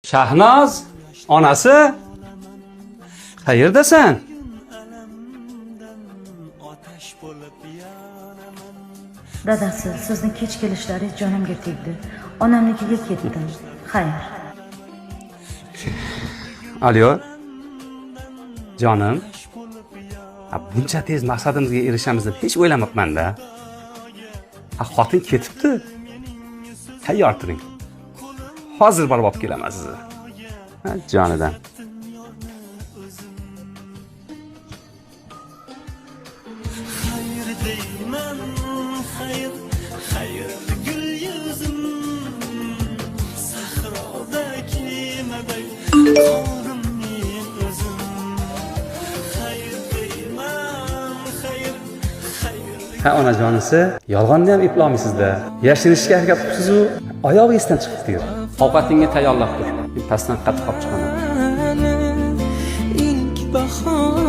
Shahnoz, onasi, qayerdasan? Dadasi, sizni kech kelishlaringiz jonimga tegdi. Onamnikiga ketdim. Xayr. Alo. Jonim. Ha, buncha tez maqsadimizga erishamiz deb hech o'ylamabman-da. Ha, xotin ketibdi. Tayyor turing. Hozir borib olib kelaman sizni. Ha, jonidan. Xayr deyman, xayr, xayr, gul yuzim sahroda kemaday qoldim men o'zim. Xayr deyman, xayr, xayr. Ha, onajonisi, yolg'onni ham eplolmaysizda. Yashirinishga harakat qilibsiz-u, oyog'i esdan chiqib ketdi. Ovqatingni tayyorlab tur. Men pastdan qattiq olib chiqaman. İlk bahar.